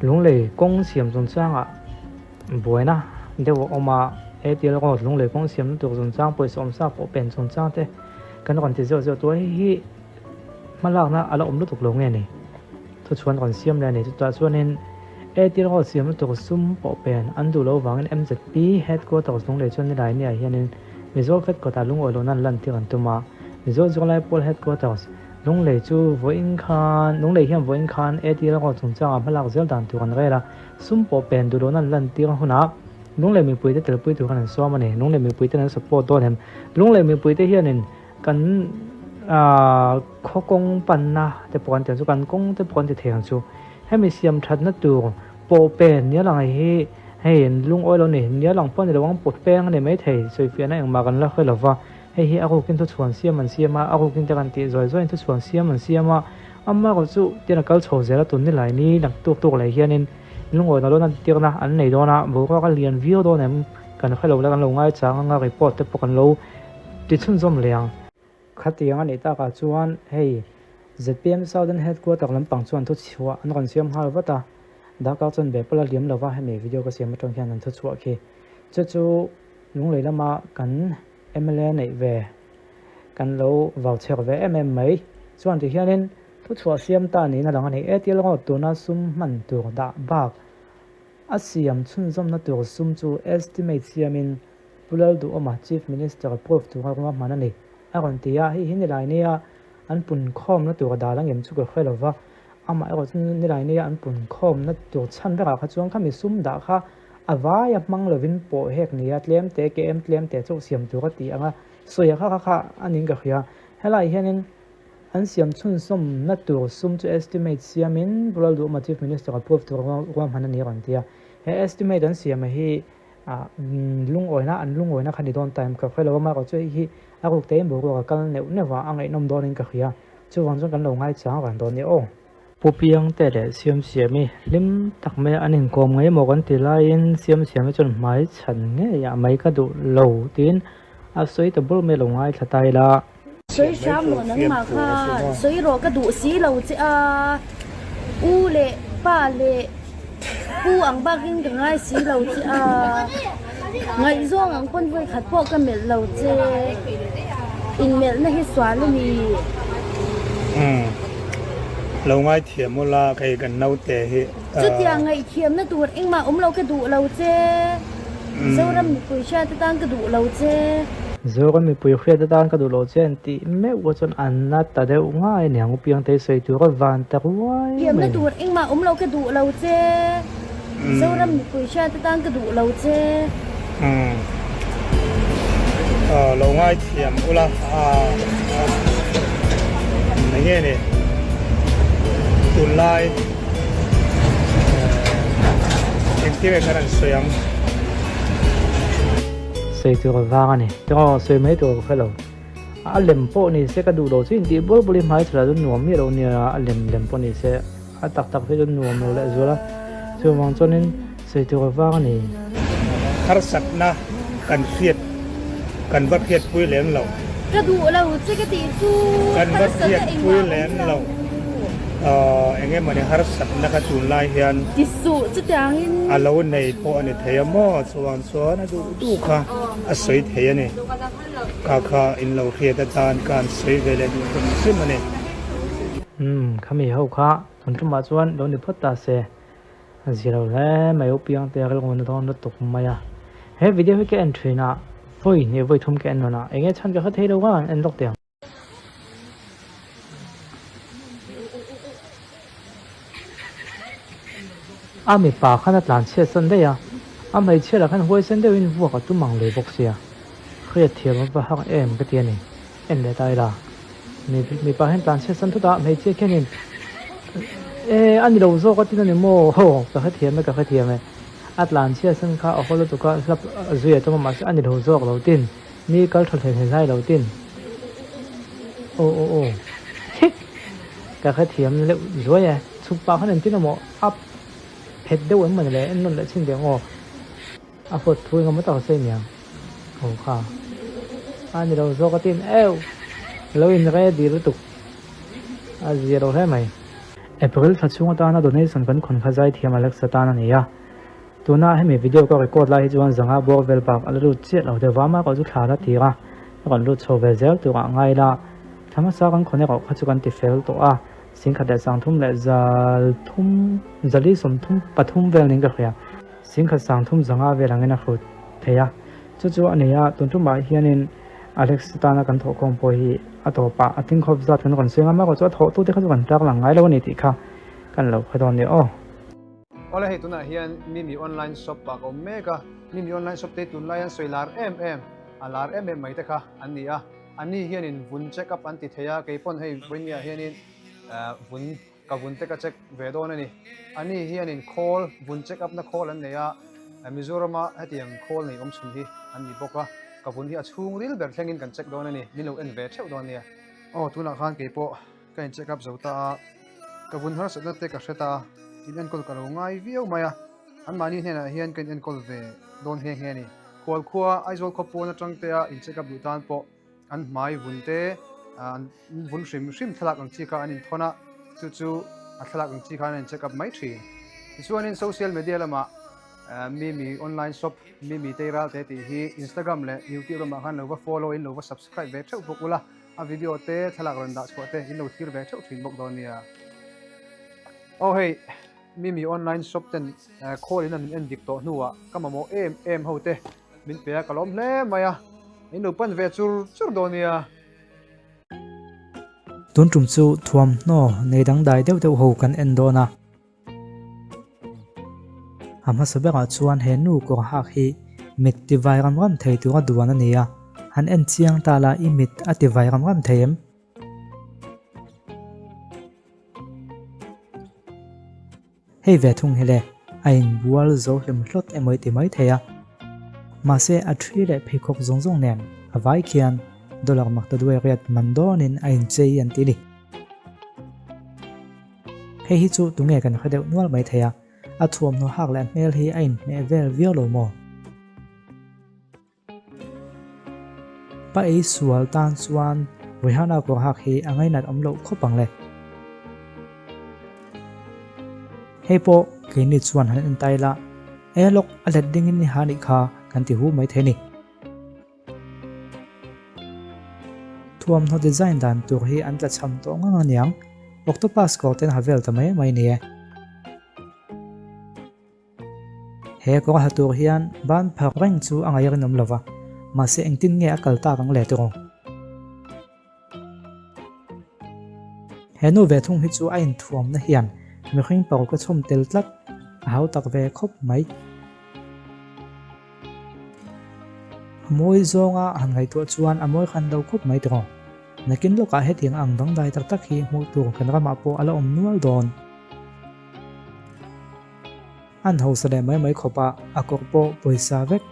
Lunglei kawng siam chungchangah buaina deuh a awm a, ATL Road Lunglei kawng siamna tur chungchang pawisa awm sa pawh pen chungchang te kan rawn ti zeuh zeuh tu a, hei hi hmalakna a la awm lutuk lo nge ni? Thuchhuan rawn siam leh a ni. Chutah chuanin ATL Road siamna tur sum pawh pen an duh loh vangin MZP Headquarters Lunglei chuan nilai nia hianin Mizo Fed kawtah lungawi lohna an lantir an tum a, Mizo Zirlai Pawl Headquarters Lunglei chu vawiin khan Lunglei hian vawiin khan ATL Road chungchangah hmalak zel dan tur an rel a, sum pawh pen duh lohna an lantir hunah Lunglei mipuite telpui tur khan an sawm a ni. Lunglei mipuiten an support dawn em? Lunglei mipuite hianin kan aah khaw kawng panna te pawh an ti ang chu, kan kawng te pawh an ti thei ang chu. Hemi siam thatna tur pawh pen nia lang hi hei lungawi lo ni, nia lang pawh a ni lo ang, pawh peng a ni maithei, sawifiahna engmah kan la hre lo va. Hei hi a rukin thuchhuan siam an siam a, a rukin te kan tih zawi zawiin thuchhuan siam an siam a, amaherawh chu tian a kal chho zel a, tun ni lai ni lang tuk tuk leh hianin lungawi na dawn a tirna an nei dawn a, boruak a lian viau dawn em kan hre lo la kan lo ngaichang anga report te pawh kan lo ti chhunzawm leh ang. Khatiang a nih takah chuan hei zpm Southern Headquarter lampang chuan thuchhuah an rawn siam nghal vat a, darkar chuan ve pawh la liam lova hemi video ka siam atang hian an thuchhuah khi chu chu Lunglei lama kan mla neih ve kan lo vau chhek ve em em mai. Chuan ti hianin thuchhuah siam ta niin a lang a ni. ATL ngawt tuna sum hman tur dah bak a siam chhunzawmna tur sum chu estimate siamin Pu Lalduhawma Chief Minister approve tura ruahman hman a ni a rawn ti a. Hei hi nilai nia an punkhawmna tur a dal angem chu ka hre lo va, amaherawh chu nilai nia an punkhawmna tur chhan berah kha chuan khami sum dah kha A vaia hmang lovin pawh hek nia tlem te KM tlem te chauh siam tur a ti ang a, sawi a kha kha kha a ning ka hria. Helai hianin an siam chhunzawmna tur sum chu estimate siamin Pu Lalduhawma Chief Minister approve tur ruahman a ni a rawn ti a. He estimate an siam hi lungawina an lungawina kha ni dawn ta em ka hre lo a, amaherawhchu hei hi a ruk tein boruak a kal neuh neuh a, a ngaihnawm dawnin ka hria. Chuvang chuan kan lo ngaichang ran dawn nia aw. Pu Piangte leh Siamsiami hlim tak mai an inkawm ngei maw kan ti laiin Siamsiami chuan hmai chhan ngei ah mai ka duh lo tiin a sawi ta bur mai lo ngaithla ta ila. Sawi hram maw nangmah kha sawi rawh ka duh si lo che a, u leh pa leh pu ang bakin ka ngai si lo che a, ngaihzawng ang pawn vawi khat pawh ka melh lo che, inmelhna hi sual a ni. Umm lo ngaithiam ula kei kan naute hi. Chutia ngaihthiamna tur engmah awm lo ka duh lo che, Zoram mipui hriat atan ka duh lo che. Zoram mipui hriat atan ka duh lo che an tih meuh chuan an na ta deuh ngai a niang Upiangtei sawi tur a van ta ruai mai. Thiamna tur engmah awm lo ka duh lo che. Zoram mipui hriat atan ka duh lo che. Umm lo ngaithiam ula enge ni tunlai engtin nge kan han sawi ang. Sawi tur a vang a ni. Tiraw sawi mai tur ka hre lo. A lem pawh ni se ka duh lo chu intih bul bul i hmai chhuah chu nuam miah lo nia a lem lem pawh ni se a tak tak phei chu nuam lo leh zual a chuvang chuanin sawi tur a vang a ni. Harsatna kan hriat kan va hriatpui lem lo. Ka duh lo che ka tih chu Kan va hriatpui lem lo. Eng emawni harsatna kha tunlai hian Ti suh chutiangin a lo nei pawh a ni thei a maw chuvang chuan a duh duh kha a sawi thei a ni. Kha kha in lo hriat atan ka han sawi ve leh duh hrim hrim a ni. Umm, khami ho kha kan tumah chuan lo ni phawt ta se. A zia lo hle mai, u Piangte a rilru na dawn lutuk mai a. He video hi ka en thin a, vawi hnih vawi thum ka en nawn a, enge chhan ka hre thei lo a, en lawk teh ang. A mipa khan a tlan chhiat san daih a, a hmeichhia lah khan huaisen deuhin vuak a tum ang lui bawk sia. Hriat thiam a va hak em ka ti a ni. En leh ta ila. Mipa hian tlan chhiat san thut a, hmeichhia khianin e a ni lo zawk a tin a ni maw? Haw ka hrethiam e ka hrethiam e. A tlan chhiat san kha a haw lutuk a, hlap zui a tum a mahse a ni lo zawk lo tin. Mi kal tha hle hle hlai lo tin. Aw aw aw. Hih! Ka hrethiam leuh zuai e. Chhuk pah khan engtin emaw a phet deuh em mawni le en nawn leh chhin teh ang aw. A huat thu engemaw tak a sawi aniang. Aw kha. A ni lo zawk a tin euh! Lo in ready lutuk. A zia lo hle mai. April thla chhung atana donation kan khawn kha zaithiam Alexa tan a ni a. Tuna hemi video ka record lai hi chuan zanga bawr vel bak a la lut chiah lo deuh va, amah erawh chu thla la tir a, a rawn lut chho ve zel turah ngai ila. Thla hmasa kan khawn erawh kha chu kan ti fel tawh a, singkhat leh sangthum leh zal thum, zali sawmthum pathum vel niin ka hria. Singkhat sangthum zanga vel angin a hrut thei a, chu chu a ni a, tun tumah hianin Alex tana kan thawhkhawm pawh hi a tawpah a tingkhawp zat kan rawn sawi ang a, amaherawhchu a thawhtute kha chu kan tlak lang ngai lo a ni tih kha kan lo hre dawn nia aw. Awle hei tunah hian Mimi online shop ah ka awm mek a, Mimi online shop te hi tunlai an sawi lar em em, a lar em em mai te kha an ni a, ani hianin vun check up an ti thei a, keipawn hei vawinia hianin vun ka vun te ka check ve dawn a ni. Ani hianin khawl, vun check up na khawl an nei a, Mizorama hetiang khawl nei awm chhun hi an ni bawk a, ka vun hi a chhung ril ber thlengin kan check dawn a ni, min lo en ve theuh dawn nia. Aw tunah khan keipawh ka in check up zo ta a, ka vun harsatna te ka hre ta a, in enkawl ka lo ngai viau mai a, anmahni hnenah hian ka in enkawl ve dawn nghe nghe a ni. Khualkhua Aizawl khawpawn atang te a in check up duh tan pawh an hmai vun te an vun hrim hrim thlalak ang chi kha an inthawn a, chu chu a thlalak ang chi khan an in check up mai thin. Tichuanin social media lamah Mimi online shop Mimi Teiral te tih hi Instagram leh YouTube lamah khan lo va follow in lo va subscribe ve theuh bawk ula, a video te thlalak rawn dah chhuah te in lo thlir ve theuh thin bawk dawn nia. Aw hei Mimi online shop ten call in a min en dik tawh hnuah ka mamawh em em ho te Min pe a, ka lawm hle mai a, in lo pan ve chur chur dawn nia. Tun tum chu thuamhnaw nei dangdai deuh deuh ho kan en dawn a. A hmasa berah chuan he nu kawr hak hi mit ti vai ram ram thei tura duan a ni a, han en chiang ta la i mit a ti vai ram ram thei em? Hei ve thung hi le, a inbual zo hlim hlawt emaw i ti mai thei a. Mahse, a thi leh pheikhawk zawng zawng nen a vai khian dollar makta duai riat man dawnin a inchei an ti ni. Hei hi chu tunge kan hre deuh nual mai thei a, a thuamhnaw hak leh a hmel hi a inhmeh vel viau lo maw? Pa ei sual tan chuan Rihanna kawr hak hi a ngainat awm loh khawp ang le. Hei pawh keini chuan han en ta ila, e lawk a let dingin i ha nih kha kan ti hu mai thei ni. Thuamhnaw design dan tur hi an tlachham tawh ngang aniang, octopus kawr ten ha vel ta mai mai ni e. He kawng ha tur hian ban phak reng chu a ngaih rinawm lo va, mahse engtin nge a kal tak ang le tiraw? He nu ve thung hi chu a inthuamna hian mihring paruk a chhawm tel tlat, a hau tak ve khawp mai. A mawi zawnga han ngaihtuah chuan a mawi hran lo khawp mai tiraw? Nakin lawkah hetiang ang dangdai tak tak hi hmuh tur kan ramah pawh a la awm nual dawn. An hausa leh mai mai khawp a, a kawr pawh pawisa vek.